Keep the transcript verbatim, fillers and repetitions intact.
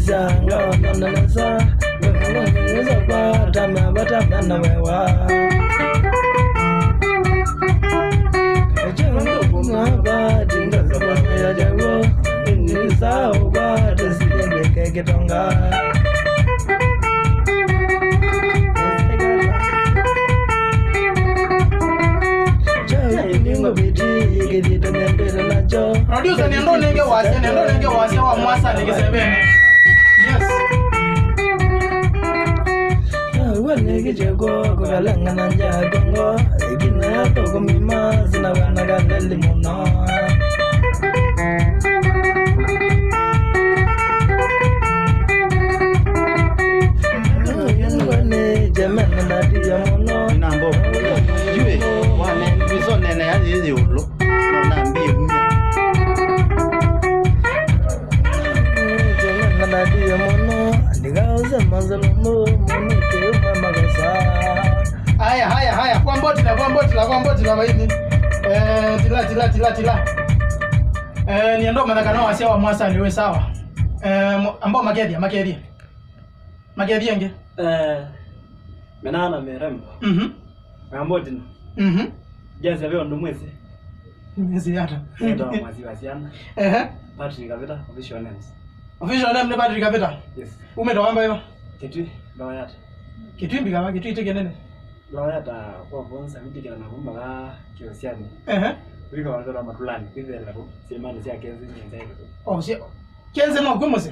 Tango nonanesa, nonanesa kwa tama bata mana wewa. Chungu ngaba tinga sabana ya jago, ni sao kwa tesi ndeke kitonga. Producer, nendo nenge wasya, nendo nenge wasya wa Mwasali kĩseveni. Yes. Awe nĩkĩchekwa kũkalangana nja kongo, ĩkina ya toko mima, sina wana kaleli mũno. Inambo. Yue, wane, wiso nene ya yeye ulo. No nambie mimi. Aya, haya, haya, kwambotila, kwambotila, kwambotila vaini. Eh, tila, tila, tila, tila. Eh, nienda ũmanya kana wasya wa Mwasali wĩ sawa. Eh, mo-, ambao makethia, makethia. Makethia ĩngĩ. Eh, menana merembo. Mhm. Ngambotila. Mhm. Jasi ve ũndũ mwĩsĩ. Mwĩsĩ ata? Nĩtawa Mwasi wa Syana. Ehe. Patrick Kavita, official names. Official name nĩ Patrick Kavita? Yes. Umĩte wamba ĩva? Kitui, Loyata. Kitui mbika va, Kitui tĩ kĩnene. Loyata kwa vonsa, wĩtĩkĩla na kuma va Kĩosyani. Ehe. Wĩka wandũla matulani, kwĩthela ku, syĩmanĩ sya kenzi, nyenza ĩlũ. Oh, sya, kenzi no kwĩ mũsyĩ?